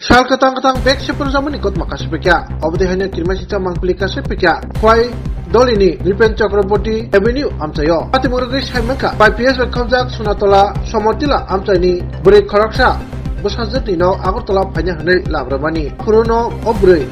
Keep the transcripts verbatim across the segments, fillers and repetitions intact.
Sal kwtang kwtang bag sepro jamani kotma kasipikya. Obodei haino kirmasingcha mangpili kasipikya. Khwai Dolini Nripen Chakraborty Avenue amchaio. Patimung rwgwi saimankha, bai P S bai khobjak Sunatola Somotila amchaini bwrwi khoroksa bwsajwkni nok Agartala phaina hwnwi labramani. Phuruno o bwrwi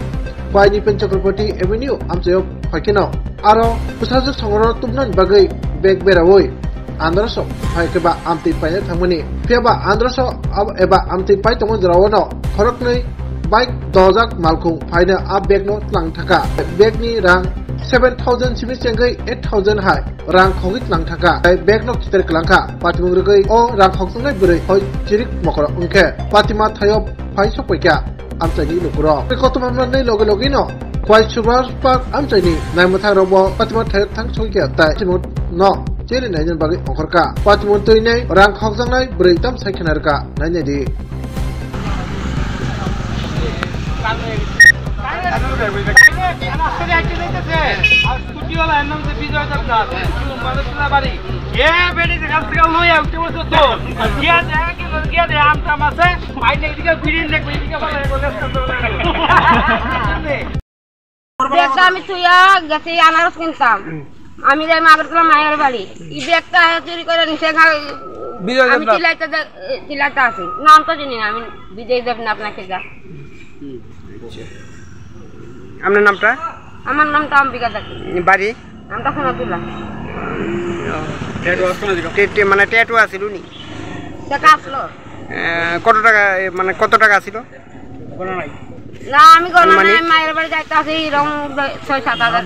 bai Nripen Chakraborty Avenue amchaio phaikheno aro bwsajwk songoro tubunani bagwi bag beraui Androso phai khe ba amtwi paina thangmani. Phiya ba Androso ab-, eba amtwi pai tongma jorao no khoroknwi bike dojak malkhung phaina a bag no tlang thaka. Bag ni rang seven thousand simi chengwi eight thousand hai rang khogwi tlang thaka. Tei bag no kitir kwlang kha. Patimung rwgwi o rang khokjaknai bwrwi hoi chirik mokoro wngkhe Patima thaio phai sokpaikha. Amchaini lukurok. Tei kotorma manwi logi logi no Khwai Surbar Park amchaini naimwthang rokbo Patima thaio thang sokya tai Patimung no cheri naina bagwi ongkhorkha. Patimung twinai rang khokjaknai bwrwi tam sai khna rwkha, nainai di. ব্যাগটা আমি থুইয়া গেছি আনারস কিনতাম। আমি যাই আগরতলা মায়ের বাড়ি। এই ব্যাগটা চুরি করে নিছে গা-, বিজয় আমি দেবনাথ। চিল্লাইতে দে-, চিল্লাইতে আছি। নাম তো জানি না আমি, বিজয় দেবনাথ না কে যা। আপনার নামটা? আমার নাম তো অম্বিকা দাস। বাড়ি? নামটা সোনাতুল্লাহ। টে-, টে-, মানে ট্যাটু আছিল নি? সেটা আসলো। আহ, কত টাকা, এ, মানে কত টাকা আছিল? না, আমি গণনা মানে? নাই, মায়ের বাড়ি যাইতে আছে এরকম ছয় সাত হাজার।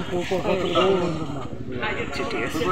আচ্ছা, ঠিক আছে।